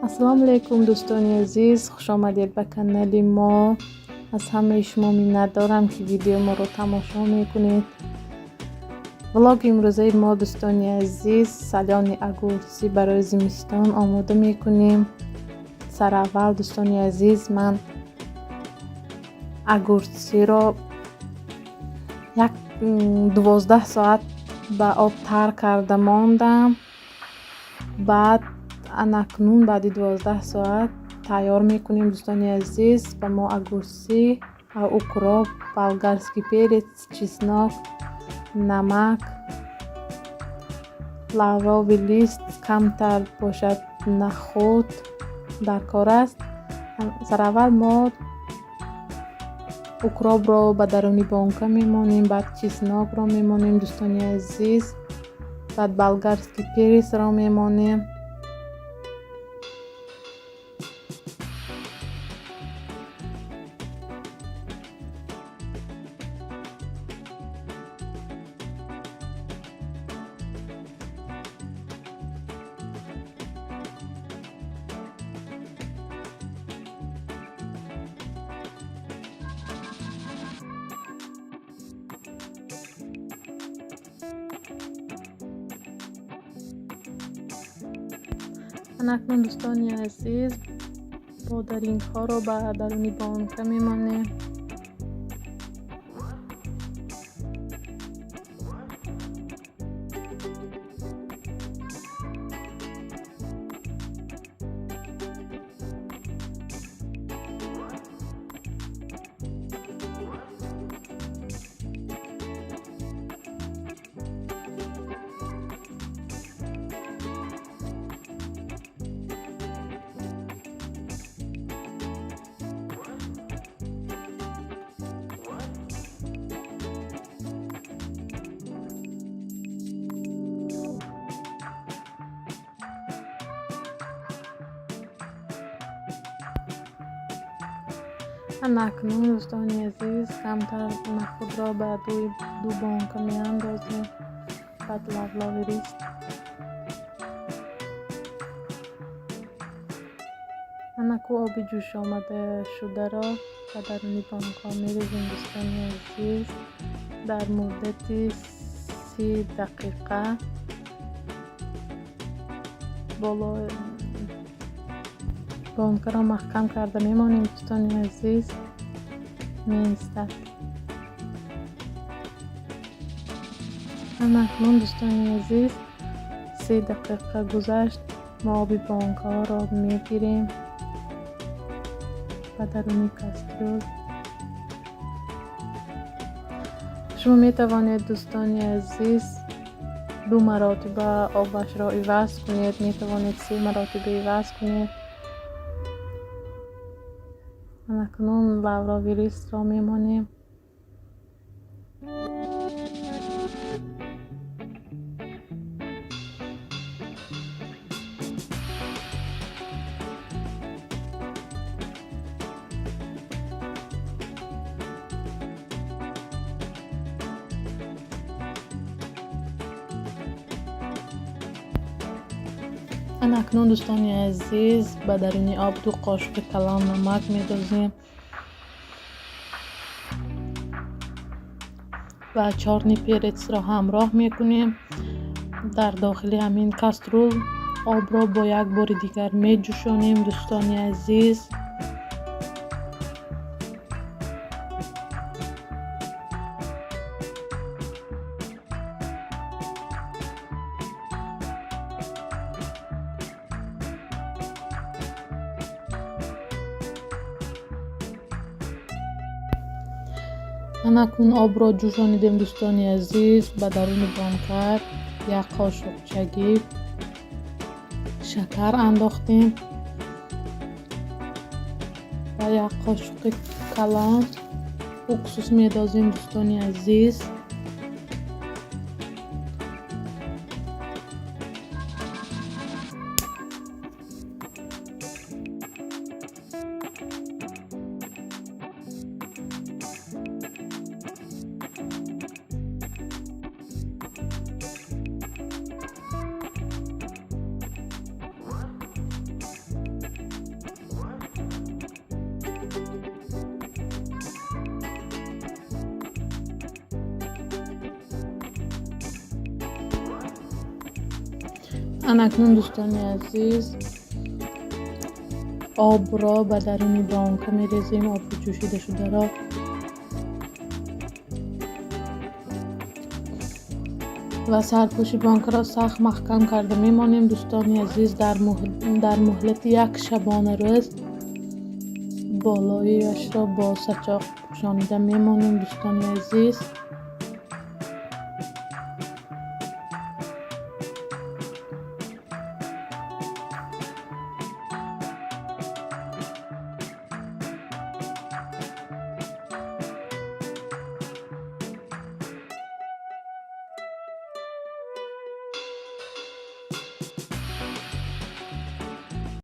Ассалому алайкум, дӯстони азиз, хушомадед ба канали мо. Аз ҳамаи шумо миннат дорам, ки видеои моро тамошо мекунед. Влоги имрӯзаи мо, дӯстони азиз, солёный огурцы барои зимистон омода мекунем. Сараввал, дӯстони азиз, ман огурцы ро як 12 соат ба об тар карда мондам. Баъд анакнун баъди 12 соат тайёр мекунем, дӯстони азиз. Ба мо огурцы, укроп, болгарский перец, чеснок, намак, лавровый лист, камтар бошад нахӯд дар кор аст. Сараввал мо укроп ро ба даруни бонка мемонем, баъд чеснок ро мемонем, дӯстони азиз, баъд болгарский перец ро мемонем. Анакнун, дӯстони азиз, бодарингҳоро ба даруни бонка мемонем. Анакнун, дӯстони азиз, камтар нахӯдро ба ду бонка меандозем, баъд лавровый лист. Анаку оби ҷӯшомадашударо ба даруни бонкҳо мерезем, дӯстони азиз. Дар муддати 30 дақиқа боло бонкаро маҳкам карда мемонем, дӯстони азиз, меистад. Анакнун, дӯстони азиз, 30 дақиқа гузашт, мо оби бонкаҳоро мегирем ба даруни кастрюл. Шумо метавонед, дӯстони азиз, ду маротиба обашро иваз кунед, метавонед се маротиба иваз кунед. Анакнун лавровый лист ро мемонем. Анакнун, дӯстони азиз, ба даруни об ду қошуқи калон намак медозем ва чёрный перец ро ҳамроҳ мекунем. Дар дохили ҳамин кастрюл обро бо як бори дигар меҷӯшонем, дӯстони азиз. Анакнун обро ҷӯшонидем, дӯстони азиз. Ба даруни бонка як қошуқчагӣ шакар андохтем ва як қошуқи калон уксус медозем, дӯстони азиз. Ана акнун, дӯстони азиз, обро ба даруни банка мерезем, оби ҷӯшидашударо. Ва сарпӯши банкаро сахт маҳкам карда мемонем, дӯстони азиз. Дар муҳлати як шабонарӯз болояшро бо сачоқ пӯшонида мемонем, дӯстони азиз.